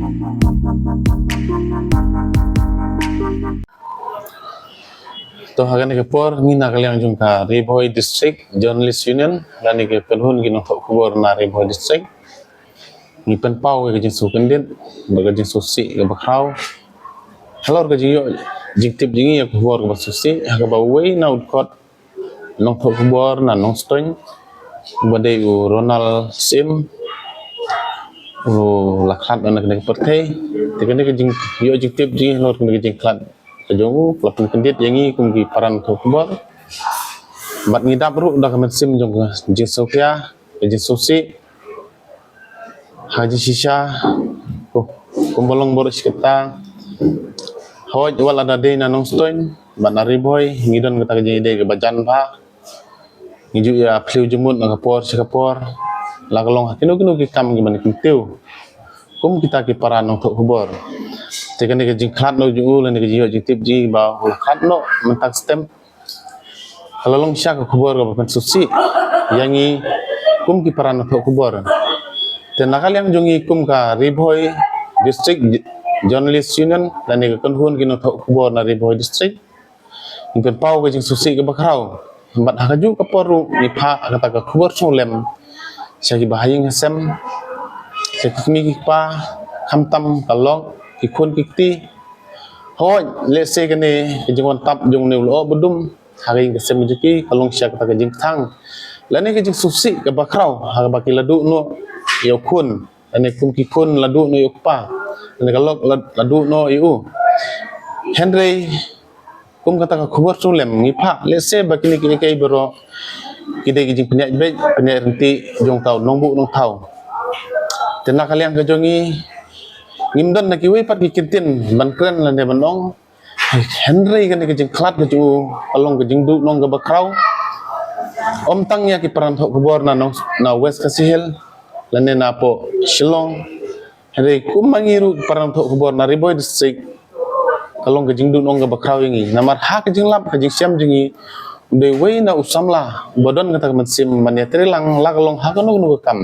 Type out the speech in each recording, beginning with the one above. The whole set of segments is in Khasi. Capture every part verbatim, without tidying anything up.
To ha kane ka por ngi na ka liang jong ka Ri Bhoi District Journalist Union lane ka kynhun ki nongthoh khubor na Ri Bhoi District ngi pynpaw ka jingsngewkyndit bad ka jingsngewsih kaba khraw halor ka jingïoh jingtip jong ngi ïa ka khubor kaba sngewsih ha kaba uwei na u dkhot nongthoh khubor na Nongstoiñ uba dei u Ronald Syiem u la khlad na kane ka pyrthei. Te kane ka jingïoh jingtip jong ngi halor kane ka jingkhlad ka jong u ka la pynkyndit ïa ngi kum ki para nongthoh khubor bad ngi dap ruh da ka mynsiem jong ka jingsngewkhia ka jingsngewsih ha jingshisha. Kumba long baroh shi katta, hooid wat la da dei na Nongstoiñ bad na Ri Bhoi ngi don kata ka jingïadei kaba jan bha. Ngi ju ïa phylliew jingmut na ka por sha ka por la ka long ha kino kino ki kam kiban kyntiew kum kita ki para nongthoh khubor. Te kane ka jingkhlad noh jong u lane ka jingïoh jingtip jong ngi ba u la khlad noh mynta ka step ka la long shisha ka khubor kaba pynsngewsih ïa ngi kum ki para nongthoh khubor. Te na ka liang jong ngi kum ka Ri Bhoi District Journalist Union lane ka kynhun ki nongthoh khubor na Ri Bhoi District ngi pynpaw ka jingsngewsih kaba khraw bad ha kajuh ka por ruh ngi phah kata ka khubor sngewlem sha kiba ha ïing ha sem, sha ki kmie ki kpa, khamtam ka lok, ki khun ki kti. Hooid lehse kane ka jingwan tap jong une u lyoh ba dum ha ka ïing ka sem jong ki ka long shisha kata ka jingkthang lane ka jingsngewsih kaba khraw ha kaba ki la duh noh ïa u khun lane kum ki khun la duh noh ïa u kpa lane ka lok la duh noh ïa u. Hynrei kum kata ka khubor sngewlem ngi phah lehse ba kine kiei kiei baroh ki dei ki jingpynïaid beit pynïaid ryntih jong uta u nongbuh nongthaw. Te na ka liang ka jong ngi ngim don da kiwei pat ki kyntien ban kren lane ban ong. Hynrei kane ka jingkhlad ka jong u ka long ka jingduh nong kaba khraw ym tang ïa ki para nongthoh khubor na West Khasi Hills lane na poh Shillong. Hynrei kum ma ngi ruh para nongthoh khubor na Ri Bhoi District ka long ka jingduh nong kaba khraw ïa ngi namar ha ka jinglap ka jingshem jong ngi u dei uwei na u samla ba don kata ka mynsiem ban ïatreilang la ka long ha kano kano ka kam.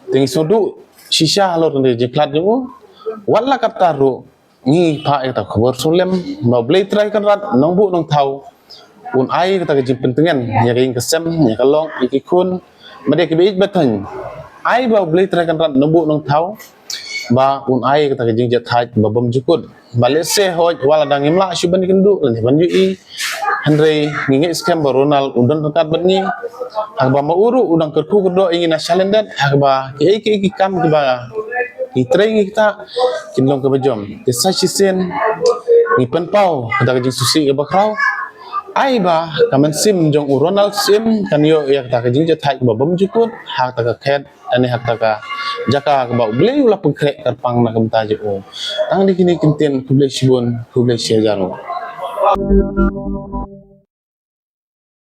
Te ngi sngewduh shisha halor kane ka jingkhlad jong u wat la katta ruh ngi phah ïa kata ka khubor sngewlem ba U Blei Trai Kynrad nongbuh nongthaw un ai kata ka jingpyntngen ïa ka ïing ka sem ïa ka lok ïa ki khun. Bad ïa kiba ïeit ba thaiñ ai ba U Blei Trai Kynrad nongbuh nongthaw ba un ai kata ka jingjahthait ba bymjukut ba lehse hooid wat la dang ngim lah shuh ban ïakynduh lane ban ïohi. Hynrei ngi ngeit skhem ba u Ronald u don ryngkat bad ngi ha kaba ma u ruh u dang kyrkhu kyrdoh ïa ngi na shalyndet ha kaba kiei kiei ki kam kiba ngi trei ngi ktah kin long kaba jam. Te sa shisien ngi pynpaw kata ka jingsngewsih kaba khraw ai ba ka mynsiem jong u Ronald Syiem kan ïoh ïa kata ka jingjahthait kaba bymjukut ha kata ka khet lane ha kata ka jaka kaba U Blei u la pynkhreh kyrpang na ka bynta jong u. Tang dei kine ki kyntien, khublei shibun, khublei shihajar nguh.